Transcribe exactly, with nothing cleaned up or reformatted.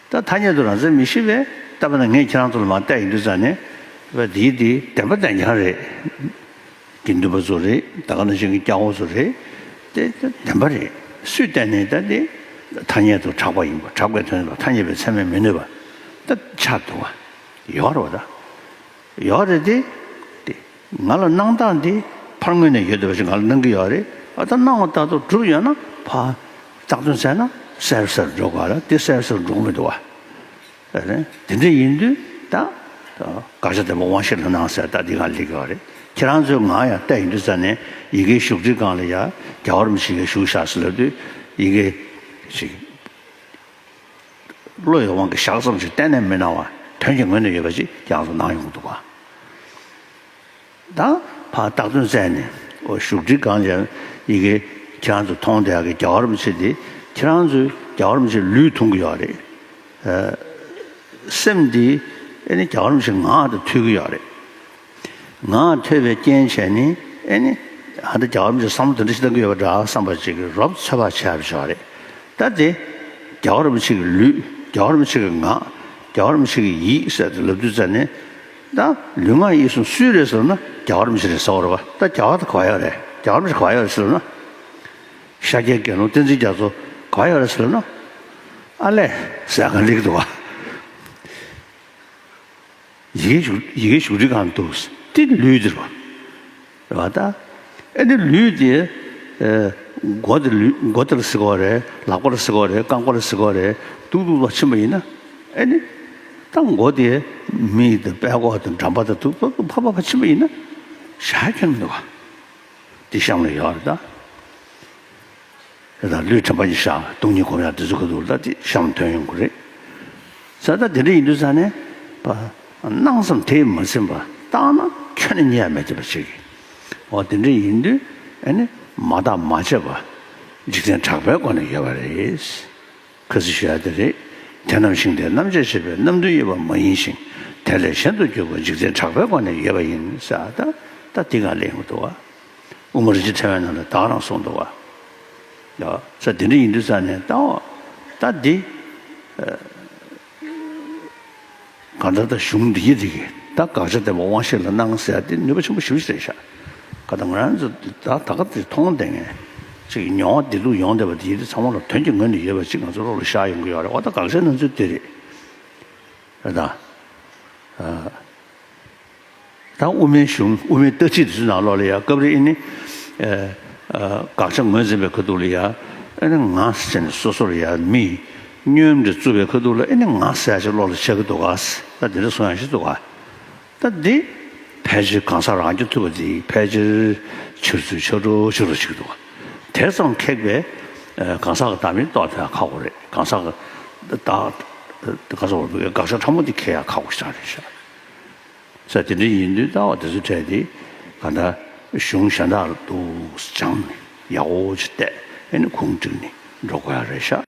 ད་ཐ་སྙད་དུ་རང་མཚན་མི་ཤེས་པས་ལྟ་བ་ན། ངས་ཁྱེད་རང་ཚོ་ལ་མར་བལྟས་ཡིན་དུས་ཙང་ནས་བདེན་པ་བདེན་རྐྱང་རེད། དགེ་འདུན་པ་ཚོ་རེད། ད་ག་ནང་བཞིན་གྱི་སྐྱ་བོ་ཚོ་རེད། དེ་ད་བདེན་པ་རེད། སུས་བལྟས་ནས་ད་དེ་ཐ་སྙད་དུ་གྲགས་པ་ཡིན་པ། གྲགས་པའི་དོན་ལ་ཐ་སྙད་པའི་མཚན་མས་མི་གནོད་པ་ད་ཆགས་འདུག་བ། ཡོད་རེད་བ་ད། ཡོད་རེད་དེ། དེ་ང་ལ་གནང་སྟངས་དེ་ཕར་ངོས་ནས་ཡོད་བསྡད་པ་ཞིག་ང་ལ་གནང་གི་ཡོད་རེད། ཨ་ད་གནང་བ་ལྟར་དུ་གྲུབ་ཡོད་ན་ཕར་བཏགས་དོན་བཙལ་ན་གསལ་གསལ་འགྲོ་ག་ལ། དེ་གསལ་གསལ་འགྲོ་གི་མི་འདུག་བ། ཨ་རེད། དེ་འདྲ་ཡིན་དུས་ད་དགག་བྱ་བདེན་པ་དབང་ཤེས་ལ་གནང་ཟེར་ད་འདི་ག་སླེབས་ཀྱི་ཡོད་རེད། ཁྱེད་རང་ཚོས་ང་ཡང་བལྟས་ཡིན་དུས་ཙང་ནས་ཡི་གེའི་བཞུགས་ཁྲིའི་སྒང་ལ་ཡ་རྒྱལ་བ་རིན་པོ་ཆེ་ཡི་གེ་བཞུགས་བཞག་ཟེར་ལབ་དུས་ཡི་གེ་ཞིག་བློ་ཡི་དབང་གིས་ཞག་ཙམ་ཞིག་གཏན་ནས་མི་གནང་བ། དོན་གྱི་ངོས་ནས་ཡོད་པ་ཅིག་ཁྱེད་རང་ཚོ་གནང་ཡོང་གི་འདུག་ག། ད་ཕར་བཏགས་དོན་བཙལ་ནས་འོ་བཞུགས་ཁྲིའི་སྒང་ལ་ཡི་གེ་ཁྱེད་རང་ཚོ་མཐོང་བསྡད་ཡག་གི་རྒྱལ་བ་རིན་པོ་ཆེ་དེ། ཁྱེད་རང་ཚོས་རྒྱལ་བ་རིན་པོ་ཆེ་ལུས་མཐོང་གི་ཡོད་རེད། ཨ་སེམས་འདི་ཨེ་ནི་རྒྱལ་བ་རིན་པོ་ཆེ་ངག་དང་ཐུག་གི་ཡོད་རེད། ངག་ཐོས་པའི་རྐྱེན་བྱས་ནས་ཨེ་ནི་ཨ་ད་རྒྱལ་བ་རིན་པོ་ཆེ་བསམ་བློ་དེ་འདྲ་ཞིག་བཏང་གི་ཡོད་པ་འདྲ་བསམ་པ་ཅིག་གི་རོབ་ཚོད་དཔག་བྱས་པ་ཞིག་རེད། ད་དེ་རྒྱལ་བ་རིན་པོ་ཆེ་གི་ལུས། རྒྱལ་བ་རིན་པོ་ཆེ་གི་ངག་རྒྱལ་བ་རིན་པོ་ཆེ་གི་ཡིད་ཟེར་དེ་ལབ་དུས་ཙང་ནས། ད་ལུས་ངག་ཡིད་གསུམ་སུའི་རེད་ཟེར་ན་རྒྱལ་བ་རིན་པོ་ཆེ་རེད་ཟེར་བ་རེད་བ། ད་རྒྱལ་བ་དེ་ག་པར་ཡོད་རེད། རྒྱལ་བ་རིན་པོ་ཆེ་ག་པར་ཡོད་རེད་ཟེར་ན། ཤཱཀྱའི་དགེ་སློང་བསྟན་འཛིན་རྒྱ་མཚོ་ག་པར་ཡོད་རེད་ཟེར་ན། ཨ་ལས་ཟེར་ག་སླེབས་ཀྱི་འདུག་བ། ཡི་གེ་བཞུགས་ཡི་གེ་བཞུགས་ཁྲིའི་སྒང་འདུག། དེ་ལུས་འདིར་བ། རེད་བ་ད། ཨེ་ནི་ལུས་དེ་ཨེ་མགོ་དེ་ལུས་མགོ་དེ་ལ་ཟེར་གྱི་ཡོད་རེད། ལག་པ་ལ་ཟེར་གྱི་ཡོད་རེད། རྐང་པ་ལ་ཟེར་གྱི་ཡོད་རེད། འདུག་འདུག་ལ་ཕྱིན་པ་ཡིན་ན། ཨེ་ནི་ད་མགོ་དེ་མིག་དང་པད་ཀོག་དང་འགྲམ་པ་དང་འདུག་འདུག་འདུག་ཕར་ཕར་ཕར་ཕྱིན་པ་ཡིན་ན་ཞེ་དྲག་ཁྱོན་མི་འདུག་བ། དེ་གཤམ་ལ་ཡོད་རེད་ད། དེ་དང་ལུས་དྲན་པ་ཉིད་བཞག། སྟོང་ཉིད་སྒོམ་ཡག་དེ་ཚོ་ག་འདུག་ལ་དེ་གཤམ་ཐོན་ཡོང་གི་རེད། ས་ད་དེ་འདྲ་ཡིན་དུས་ས་ནས་པ་སྣང་བསམ་དེས་མ་ཟིན་པ་བཏང་ན་ཁྱོན་ནས་རྙེད་ཡ་མེད་ཅེས་པ་ཞིག་འོ་དེ་འདྲ་ཡིན་དུས་ཨེ་ནི་མ་བརྟགས་མ་དཔྱད་པ་འཇིག་རྟེན་གྲགས་པའི་སྒོ་ནས་ཡོད་པ་རེད། ཁ་སི་ཞུ་ཡ་དེ་རེད། དེ་རྣམས་ཤིང་རྟའི་རྣམ་དཔྱད་བྱེད་པའི་རྣམ་འདུན་དབྱེ་བ་མ་ཡིན་ཞིང་། དེ་ལས་གཞན་དུ་གྱུར་པ་འཇིག་རྟེན་གྲགས་པའི་སྒོ་ནས་ཡོད་པ་ཡིན་ས་ད་ད་དེ་ག་ལེན་དགོས་འདུག་བ། དབུ་མ་རིན་ཆེན་ཕྲེང་བའི་ནང་ལ་ད་ག་རང་གསུངས་འདུག་བ། ཡ་ས་དེ་འདྲ་ཡིན་དུས་ས་ནས་ད་ད་འདི་གང་ལྟར་ད་གཞུང་འདི་ཡི་འདི་གི་ད་དགག་བྱ་བདེན་པ་དབང་ཤེས་ལ་གནང་ཟེར་ཡ་དེ་ནུས་པ་ཆེན་པོ་ཞེ་པོ་ཞིག་རེད་ཤག་ག་ད་ང་རང་ཚོ་ད་ད་ག་དེ་མཐོང་བསྡད་མཁན་ཅིག་གི་མྱོང་བ་བདེ་སྡུག་ཡོང་བསྡད་པ་དེ་ཡི་དེ་ཚང་མ་ལ་དོན་གྱི་ངོས་ནས་ཡོད་པ་ཅིག་ང་ཚོ་བློ་ལ་ཤར་ཡོང་གི་ཡོད་རེད་བ། ད་དགག་བྱའི་སྣང་ཚུལ་དེ་རེད། རེད་ད། ད་དབུ་མའི་གཞུང་དབུ་མའི་ལྟ་ཁྲིད་དེ་ཚོའི་ནང་ལོགས་ལ་ཡ་སྐབས་རེ་ཨེ་ནི། ཨ་ཨ་དགག་བྱ་ངོས་འཛིན་པའི་ཁ་ཐུག་ལ་ཡ། ཨེ་ནི་ང་ཟེར་ནས་སོ་སོར་ཡ་མི་བསྙོན་འདྲ་བཙུགས་པའི་ཁ་ཐུག་ལ་ཨེ་ནི་ང་ཟེར་ཡ་ཞིག་བློ་ལ་ཤར་གི་འདུག་ག་ད་དེ་འདྲ་གསུང་ཡ་ཞིག་འདུག་ག་ད་འདི་ཕལ་ཆེར་གང་ཟག་རང་རྐྱ་ཐུབ་པ་འདི་ཕལ་ཆེར་ཆུར་ཚུད་ཆག་འགྲོ་ཆག་འགྲོ་ཞིག་འདུག་ག་དེ་ཙམ་ཁེགས་པའི་ཨ་གང་ཟག་གི་བདག་མེད་རྟོགས་ཐུབ་ཡ་ཁག་པོ་རེད། གང་ཟག་གི་བདག་གང་ཟག་བར་དུ་དགག་བྱ་ཕྲ་མོ་འདི་ཁེགས་ཡ་ཁག་པོ་ཞིག་རེད་ཤག་ས་དེ་འདྲ་ཡིན་དུས་ལྟ་བ་དེ་ཚོ་འཕྲད་དེ་ག་འདྲ་གཞུང་གཞན་དག་ལ་འདུག་སྦྱངས་ནས་ཡག་པོ་ཅིག་བལྟས་ཨེ་ནི་ཁུངས་བསྒྲིགས་ནས་འགྲོ་དགོས་ཡ་རེད་ཤག